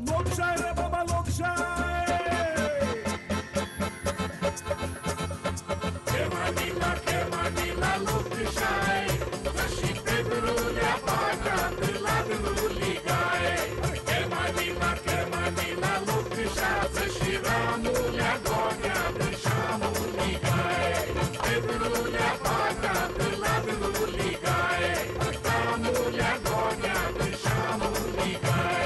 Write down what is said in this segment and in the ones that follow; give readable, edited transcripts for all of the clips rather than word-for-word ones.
लोकशाय रे बाबा लोकशाय. केमानिला केमानिला लोकशाय, जशी पेदरुल्या पाटात लागलुली गाय. केमानिला केमानिला लोकशाय, जशी रामुल्या गोट्यात शामुली गाय. पेदरुल्या पाटात लागलुली गाय, रामुल्या गोट्यात शामुली गाय.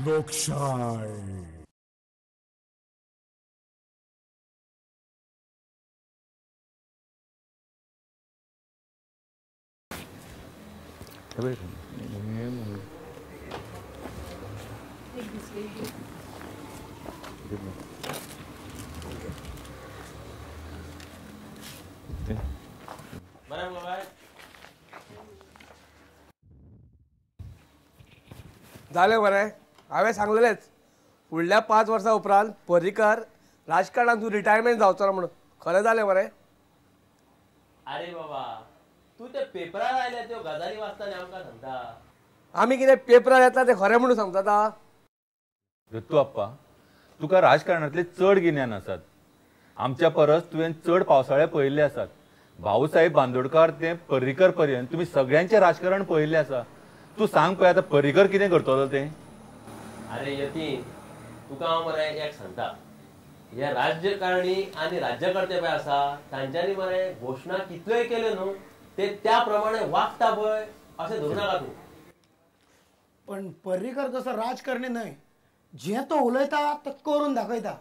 लोकशाय. जालें बरें, हांवें सांगलेलेंच फुडल्या 5 वर्सां उपरांत पर्रीकर राजकारणांत तूं रिटायरमेंट जावचो ना म्हणून. खरें जालें मरे. अरे बाबा, तूं ते पेपरार आयल्या त्यो गजाली वाचता आनी आमकां सांगता. आमी कितें पेपरार येता तें खरें म्हणून सांगता. दत्तू आप्पा, तुका राजकारणांतलें चड गिन्यान आसात. आमच्या परस तुवें चड पावसाळे पळयल्ले आसात. भाऊसाहेब बांदोडकार ते पर्रीकर पर्यंत तुमी सगळ्यांचें राजकारण पळयल्लें आसा. तूं सांग पळय आतां पर्रीकर कितें करतलो तें. अरे यतीन, तुका हांव मरे एक सांगता, हे राज्यकारणी आनी राज्यकर्ते पळय आसा तांच्यांनी मरे घोशणा कितल्योय केल्यो न्हू, ते त्या प्रमाणे वागता पळय अशें धरूं नाका तूं. पण पर्रीकर तसो राजकारणी न्हय, जें तो उलयता तें करून दाखयता.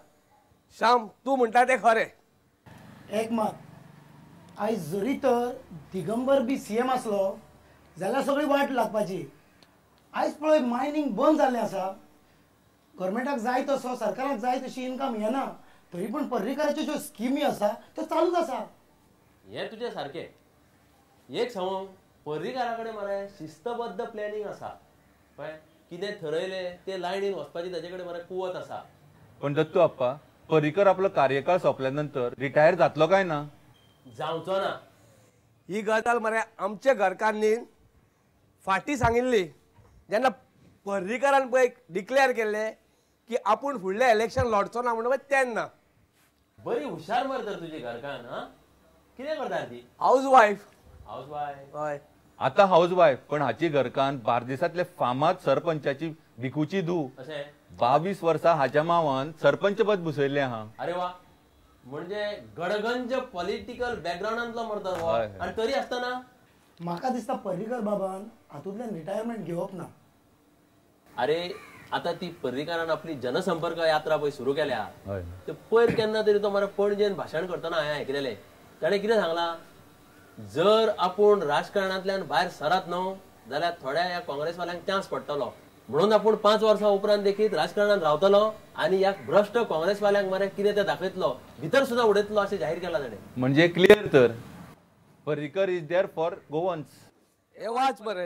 श्याम, तूं म्हणटा तें खरें. एक मात, आयज जरी तर दिगंबर बी सीएम आसलो जाल्यार सगळी वाट लागपाची. आयज पळय मायनींग बंद जाल्लें आसा, गव्हर्मेंटाक जाय तसो, सरकाराक जाय तशी इनकम येना, तरी पण पर्रीकराच्यो ज्यो स्किमी आसा त्यो चालूच आसा. हें तुजें सारकें. एक सांगू, पर्रीकारा कडेन मरे शिस्तबद्ध प्लॅनिंग आसा. पळय कितें ठरयलें तें लायनीन वचपाची ताचे कडेन मरे कुवत आसा. पण दत्तू आप्पा, पर्रीकर आपलो कार्यकाळ सोंपल्या नंतर रिटायर जातलो काय ना? जावचो ना. ही गजाल मरे आमच्या घरकान्नीन फाटीं सांगिल्ली, जेन्ना पर्रीकरान पळय डिक्लेअर केल्लें की आपूण फुडलें इलेक्शन लढचो ना म्हणून, तेन्ना. बरी हुशार मरे तर तुजी घरकान्न. हा, कितें करता ती? House wife. House wife? हय. आतां हाऊस वायफ, पण हाची घरकान्न बार्देसांतले फामाद सरपंचाची भिकूची धूव. अशें? 22 वर्सां हाच्या मावान सरपंच पद भुसयल्लें आहा. अरे वा, म्हणजे गडगंज पॉलिटिकल बॅकग्राउंडांतलो मरता हो. आनी तरी आसतना म्हाका दिसता पर्रीकर बाबान हातूंतल्यान रिटायरमेंट घेवप ना. अरे आतां ती पर्रीकारान आपली जनसंपर्क यात्रा पळय सुरू केल्या. ते पयर केन्ना तरी तो मरे पणजेन भाशण करतना हांवें आयकलेलें. ताणें कितें सांगलां, जर आपूण राजकारणांतल्यान भायर सरात न्हू जाल्यार थोड्या ह्या काँग्रेसवाल्यांक चान्स पडटलो, म्हणून आपूण 5 वर्सां उपरांत देखीत राजकारणांत रावतलो आनी ह्या भ्रश्ट काँग्रेसवाल्यांक मरे कितें तें दाखयतलो, भितर सुद्दां उडयतलो अशें जाहीर केलां ताणें. म्हणजे क्लियर तर, Parrikar is there for Goans. हे वाच मरे,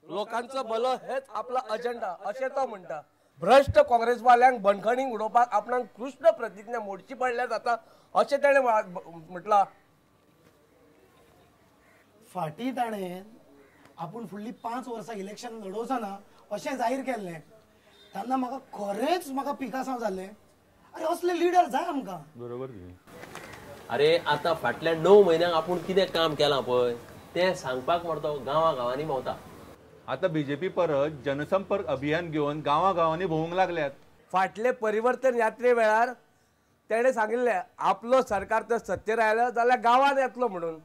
लोकांचो भलो हेच आपला अजेंडा अशें तो म्हणटा. भ्रश्ट काँग्रेसवाल्यांक बंदखणीक उडोवपाक आपणाक कृष्ण प्रतिज्ञा मोडची पडल्यार जाता अशें ताणें म्हटलां. फाटीं ताणें आपूण फुडलीं 5 वर्सां इलेक्शन लडोवचो ना अशें जाहीर केल्लें. तेन्ना म्हाका खरेंच म्हाका पिकासांव जाल्लें. अरे असले लिडर जाय आमकां. बरोबर. अरे आतां फाटल्या 9 म्हयन्यांक आपूण कितें काम केलां पळय तें सांगपाक मरतो गांवां गांवांनी भोंवता. आतां बीजेपी परत जनसंपर्क अभियान घेवन गांवां गांवांनी भोंवूंक लागल्यात. फाटले परिवर्तन यात्रे वेळार तेणें सांगिल्लें आपलो सरकार तर सत्तेर आयलो जाल्यार गांवांत येतलो म्हणून.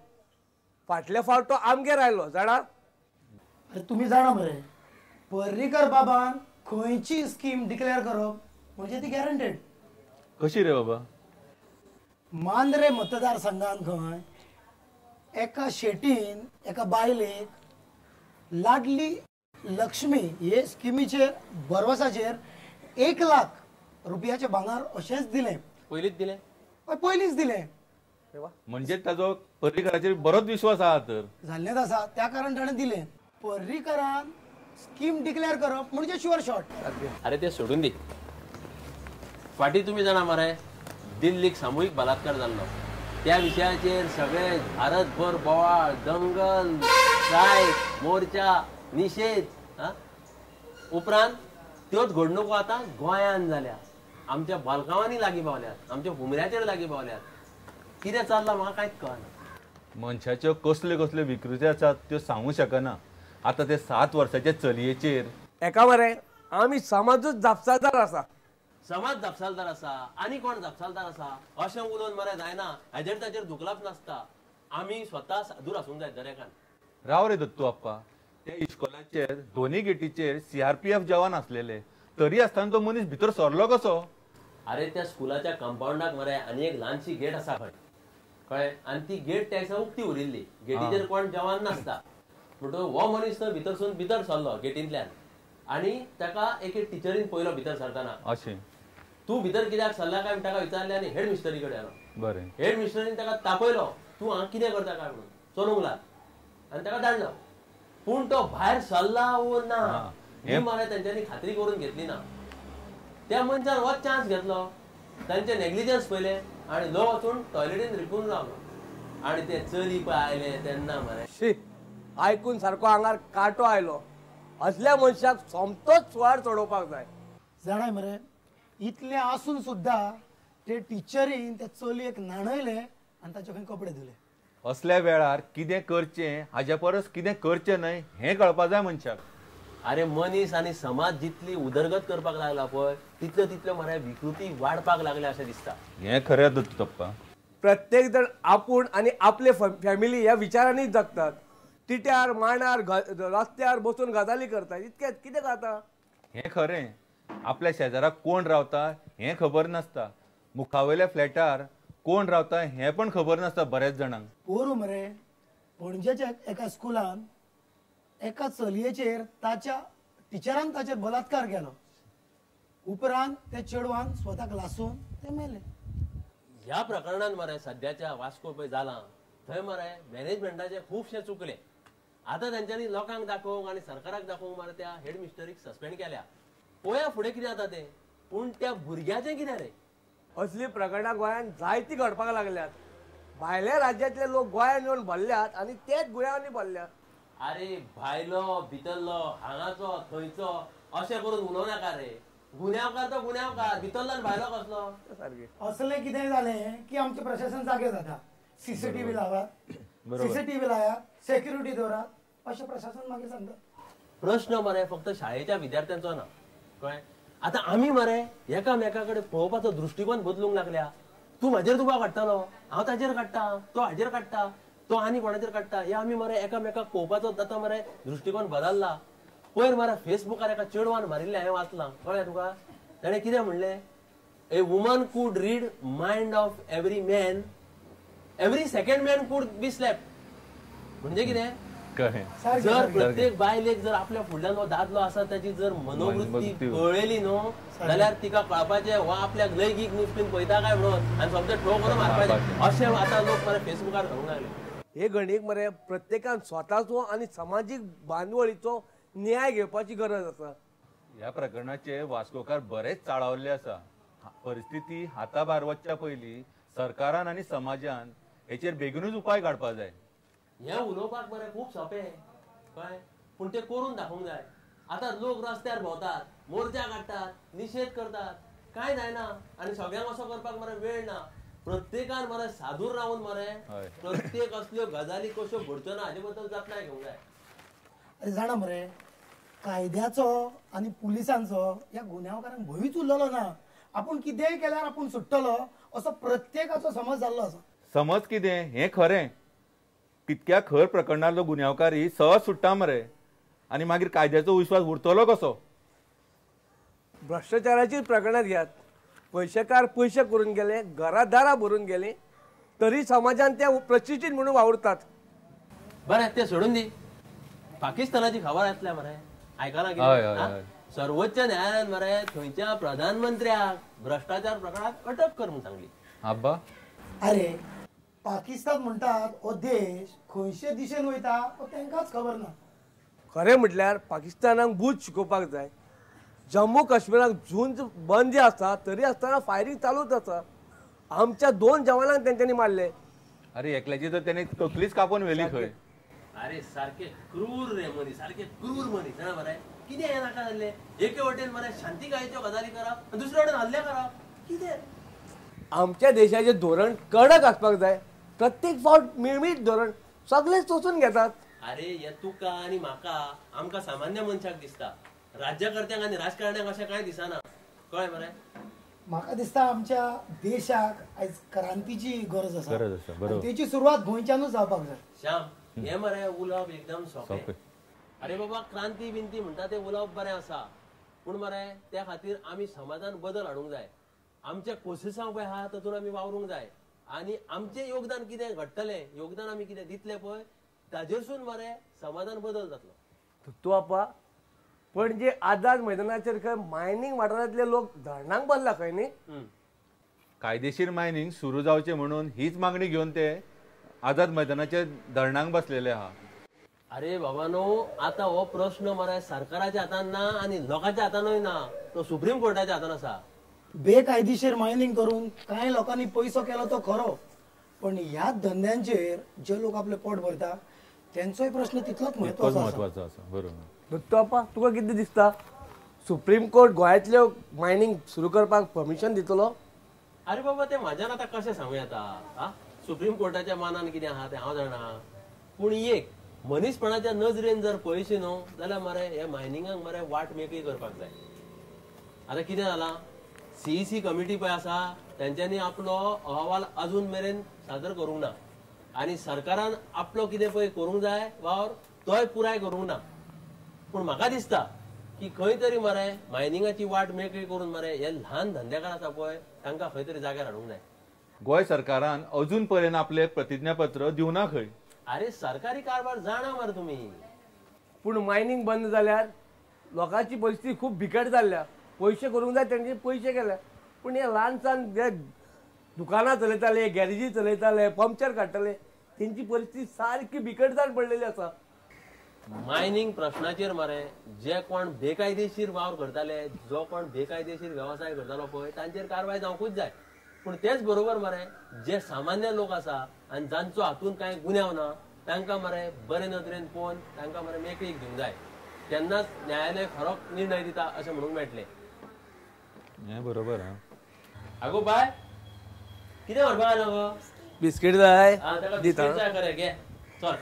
फाटले फावट तो आमगेर आयलो जाणा. अरे तुमी जाणा मरे, पर्रीकर बाबान खंयची स्कीम डिक्लेअर करप म्हणजे ती गॅरंटेड. कशी रे बाबा? मांद्रे मतदारसंघान खंय एका शेटीन एका बायलेक लाडली लक्ष्मी हे स्किमीचेर भरवसाचेर 1 लाख रुपयाचे भांगर अशेंच दिलें. पयलींच दिलें? पयलींच दिलें. म्हणजे ताजो पर्रीकराचेर बरोच विश्वास आहा तर. जाल्लेंच आसा, त्या कारण ताणें दिलें. पर्रीकरान स्कीम डिक्लेअर करप म्हणजे शुअर शॉट. अरे ते सोडून दी. फाटीं तुमी जाणा मरे, दिल्लीक सामुहीक बलात्कार जाल्लो त्या विशयाचेर सगळे भारतभर बोवाळ, दंगल, स्ट्रायक, मोर्चा, निशेध. उपरांत त्योच घडणुको आतां गोंयान जाल्या, आमच्या बालकावांनी लागीं पावल्यात, आमच्या हुमऱ्याचेर लागीं पावल्यात. कितें चल्लां म्हाका कांयच कळना. मनशाच्यो कसल्यो कसल्यो विकृती आसात त्यो सांगू शकना. आतां ते 7 वर्साच्या चलयेचेर एका मरे आमी समाजूच जापसालदार आसा. समाज जापसालदार आसा आनी कोण जापसालदार आसा अशें उलोवन मरे जायना. हाजेर ताचेर धुकलप नासता. आमी स्वता सादूर आसूंक जाय दरेकान. राव रे दत्तू आप्पा, त्या इस्कोलाचेर दोनी गेटीचेर CRPF जवान आसलेले, तरी आसतना तो मनीस भितर सरलो कसो? अरे त्या स्कुलाच्या कंपाऊंडाक मरे आनी एक ल्हानशी गेट आसा खंय, कळ्ळें? आनी ती गेट त्या दिसा उक्ती उरिल्ली, गेटीचेर कोण जवान नासता. म्हणटकच हो मनीस थंय भितर सून भितर सरलो गेटींतल्यान आनी ताका एके टिचरीन पयलो भितर सरतना. अशें तूं भितर कित्याक सरला काय ताका विचारलें आनी हेड मिस्टरी कडेन आयलो. बरें, हेड मिस्टरीन ताका तापयलो, तूं हांगा कितें करता काय म्हणून, चलूंक लाग आनी ताका धाडलो. पूण तो भायर सरला वो ना ही मरे तेंच्यांनी खात्री करून घेतली ना. त्या मनशान हो चान्स घेतलो, तांचे नेग्लिजन्स पयले आनी लो वचून टॉयलेटीन रिपून रावलो. आनी ते चली पळय आयले तेन्ना मरे शी, आयकून सारको आंगार कांटो आयलो. असल्या मनशाक सोमतोच सुवार चडोवपाक जाय. जाणाय मरे, इतलें आसून सुद्दां ते टिचरीन त्या चलयेक न्हाणयलें आनी ताचे खंय कपडे धुले. असल्या वेळार कितें करचें हाज्या परस कितें करचें न्हय हें कळपा जाय मनशाक. अरे मनीस आनी समाज जितली उदरगत करपाक लागला पळय तितल्यो तितल्यो मरे विकृती वाडपाक लागल्या अशें दिसता. हें खरें दत्तू. प्रत्येक जण आपूण आनी आपले फॅमिली ह्या विचारांनीच जगतात. तिट्यार मांडार रस्त्यार बसून गजाली करतात, इतकें कितें जाता. हें खरें, आपल्या शेजाराक कोण रावता हें खबर नासता, मुखावयल्या फ्लॅटार कोण रावता हें पण खबर नासता बऱ्याच जाणांक. पोरूं मरे पणजेच्या एका स्कुलान एका चलयेचेर ताच्या टिचरान ताचेर बलात्कार केलो. उपरांत त्या चेडवान स्वताक लासून ते मेले. ह्या प्रकरणान मरे सद्याच्या वास्को पळय जालां थंय मरे मॅनेजमेंटाचे खुबशे चुकले. आतां तेंच्यांनी लोकांक दाखोवंक आनी सरकाराक दाखोवंक मरे त्या हेड मिस्टरीक सस्पेंड केल्या. पळोवया फुडें कितें जाता तें. पूण त्या भुरग्याचें कितें रे? असली प्रकरणां गोंयांत जायतीं घडपाक लागल्यात. भायल्या राज्यांतले लोक गोंयांत येवन भरल्यात आनी तेच गुन्यांवांनी भरल्यात. अरे भायलो भितरलो हांगाचो थंयचो अशें करून उलोवं नाका रे. गुन्यांवकार तो गुन्यांवकार, भितरलो आनी भायलो कसलो? सारकें. असलें कितें जालें की आमचें प्रशासन जागें जाता. सीसीटीव्ही लावात, सीसीटीव्ही लायात, सेक्युरिटी दवरात अशें प्रशासन मागीर सांगता. प्रश्न मरे फक्त शाळेच्या विद्यार्थ्यांचो ना, कळ्ळें? आतां आमी मरे एकामेका कडेन पळोवपाचो दृश्टिकोन बदलूंक लागल्या. तूं म्हाजेर दुबाव काडटालो, हांव ताजेर काडटा, तो हाजेर काडटा, तो आनी कोणाचेर काडटा. हे आमी मरे एकामेकाक पळोवपाचो आतां मरे दृश्टिकोन बदलला. पयर मरे फेसबुकार एका चेडवान मारिल्लें हांवें वाचलां, कळ्ळें तुका? ताणें कितें म्हणलें, a woman could read mind of every man, every second man could be slap. म्हणजे कितें, जर प्रत्येक बायलेक जर आपल्या फुडल्यान हो दादलो आसा ताची जर मनोवृत्ती कळ्ळेली न्हू जाल्यार तिका कळपाचें हो आपल्याक लैंगीक दृश्टीन पळयता काय म्हणून आनी सोमतें ठो करून मारपाचें. अशें आतां लोक मरे फेसबुकार घालूंक लागले. हे घडणीक मरे प्रत्येकान स्वताचो आनी समाजीक बांदवळीचो न्याय घेवपाची गरज आसा. ह्या प्रकरणाचे वास्कोकार बरेच चाळवल्ले आसा. परिस्थिती हाता भायर वचच्या पयलीं सरकारान आनी समाजान हेचेर बेगीनूच उपाय काडपा जाय. हें उलोवपाक मरे खूब सोंपें, कळ्ळें? पूण तें करून दाखोवंक जाय. आतां लोक रस्त्यार भोंवतात, मोर्चा काडटात, निशेध करतात, कांय जायना आनी सगळ्यांक असो करपाक मरे वेळ ना. प्रत्येकान मरे सादूर रावन मरे प्रत्येक असल्यो गजाली कश्यो घडच्यो ना हाजे बद्दल जतनाय घेवंक जाय. अरे जाणा मरे, कायद्याचो आनी पुलिसांचो ह्या गुन्यांवकारांक भंयूच उरलेलो ना. आपूण कितेंय केल्यार आपूण सुट्टलो असो प्रत्येकाचो समज जाल्लो आसा. समज कितें हें खरें, कितक्या खर प्रकरणांतलो गुन्यांवकारी सहज सुट्टा मरे, आनी मागीर कायद्याचो विश्वास उरतलो कसो? भ्रश्टाचाराची प्रकरणां घेयात, पयशेकार पयशे करून गेले, घरादारां भरून गेले, तरी समाजान ते प्रतिश्ठीत म्हणून वावुरतात. बरें तें सोडून दी. पाकिस्तानाची खबर येतल्या मरे, आयकलां कितें? सर्वोच्च न्यायालयान मरे थंयच्या प्रधानमंत्र्याक भ्रश्टाचार प्रकरणात अटक कर म्हूण सांगली. आब्बा, अरे पाकिस्तान म्हणटात हो देश खंयचे दिशेन वयता हो तांकांच खबर ना. खरें म्हटल्यार पाकिस्तानाक बूद शिकोवपाक जाय. जम्मू काश्मीराक झुंज बंदी आसा तरी आसतना फायरींग चालूच आसा. आमच्या 2 जवानांक तेंच्यांनी मारले. अरे एकल्याची तर तेणी तकलीच कापून व्हेली खंय. अरे सारके क्रूर रे मनीस, सारके क्रूर मनीस जाणा मरे. कितें हें नाका जाल्लें? एके वटेन मरे शांतिकायेच्यो गजाली करप आनी दुसरे वटेन हल्ले करप, कितें? आमच्या देशाचें धोरण कडक आसपाक जाय. प्रत्येक फावट मिळमीत धोरण सगळे सोसून घेतात. अरे हे तुका आनी म्हाका, आमकां सामान्य मनशाक दिसता, राज्यकर्त्यांक आनी राजकारण्यांक अशें कांय दिसना. कळ्ळें मरे? म्हाका दिसता आमच्या देशाक आयज क्रांतीची गरज आसा. गरज आसा, बरोबर. तेची सुरवात गोंयच्यानूच जावपाक जाय. श्याम, हे मरे उलोवप एकदम सोंपें. अरे बाबा, क्रांती बिंती म्हणटा तें उलोवप बरें आसा, पूण मरे त्या खातीर आमी समाजान बदल हाडूंक जाय. आमचे कोशिसांव पळय आहा तातूंत आमी वावरूंक जाय आनी आमचें योगदान कितें घडटलें, योगदान आमी कितें दितले पळय ताजेरसून मरे समाजान बदल जातलो. तूं आपा, पणजे आझाद मैदानाचेर खंय मायनींग वाठारांतले लोक धरणाक बसला खंय न्ही? कायदेशीर मायनींग सुरू जावचें म्हणून हीच मागणी घेवन ते आझाद मैदानाचेर धरणाक बसलेले आहा. अरे बाबानो, आतां हो प्रश्न मरे सरकाराच्या हातान ना आनी लोकांच्या हातानूय ना, तो सुप्रीम कोर्टाच्या हातान आसा. बेकायदेशीर मायनींग करून कांय लोकांनी पयसो केलो तो खरो, पण ह्या धंद्यांचेर जे लोक आपले पोट भरता तेंचोय प्रश्न तितलोच म्हत्वाचो आसा. बरोबर. दत्तू आपा, तुका कितें दिसता, सुप्रीम कोर्ट गोंयांतल्यो मायनींग सुरू करपाक परमिशन दितलो? अरे बाबा, ते म्हाज्यान आतां कशें सांगू येता? आ, सुप्रीम कोर्टाच्या मानान कितें आहा तें हांव जाणा, पूण एक मनीसपणाच्या नजरेन जर पळयशी न्हू जाल्यार मरे हे मायनिंगाक मरे वाट मेकळी करपाक जाय. आतां कितें जालां, सीईसी कमिटी पळय आसा तेंच्यांनी आपलो अहवाल अजून मेरेन सादर करूंक ना आनी सरकारान आपलो कितें पळय करूंक जाय वावर तोय पुराय करूंक ना. पूण म्हाका दिसता की खंय तरी मरे मायनिंगाची वाट मेकळी करून मरे हे ल्हान धंदेकार आसा पळय तांकां खंय तरी जाग्यार हाडूंक जाय. गोंय सरकारान अजून पर्यंत आपले प्रतिज्ञापत्र दिवना खंय. अरे सरकारी कारभार जाणा मरे तुमी. पूण मायनींग बंद जाल्यार लोकांची परिस्थिती खूब बिकट जाल्ल्या. पयशे करूंक जाय तेंचे पयशे गेले, पूण हे ल्हान सान जे दुकानां चलयताले, गॅरेजी चलयताले, पंक्चर काडटाले, तेंची परिस्थिती सारकी बिकट जावन पडलेली आसा. मायनींग प्रश्नाचेर मरे जे कोण बेकायदेशीर वावर करताले, जो कोण बेकायदेशीर वेवसाय करतालो पळय तांचेर कारवाय जावंकूच जाय. पूण तेच बरोबर मरे जे सामान्य लोक आसा आनी जांचो हातून कांय गुन्यांव ना तांकां मरे बरे नदरेन पळोवन तांकां मरे मेकळीक दिवंक जाय. तेन्नाच न्यायालय खरो निर्णय दिता अशें म्हणूंक मेळटलें. हें बरोबर. आगो बाय, कितें व्हरपाक आयलो गो? बिस्कीट जाय. बिस्कीट जाय खरें, घे चल.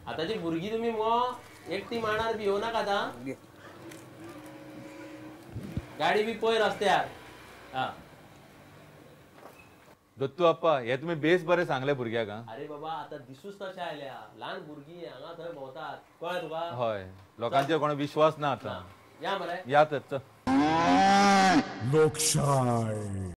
आतांची भुरगीं तुमी मो एकटी माणार बी येवं नाकात. आं, गाडी बी पळय रस्त्यार. आं दत्तू आप्पा, हे तुमी बेस बरें सांगलें भुरग्याक. अरे बाबा, आतां दिसूच तशें आयल्या, ल्हान भुरगीं हांगा थंय भोंवतात, कळ्ळें तुका? हय, लोकांचेर कोणा विश्वास ना आतां. या मरे, या तर. लोकशाय.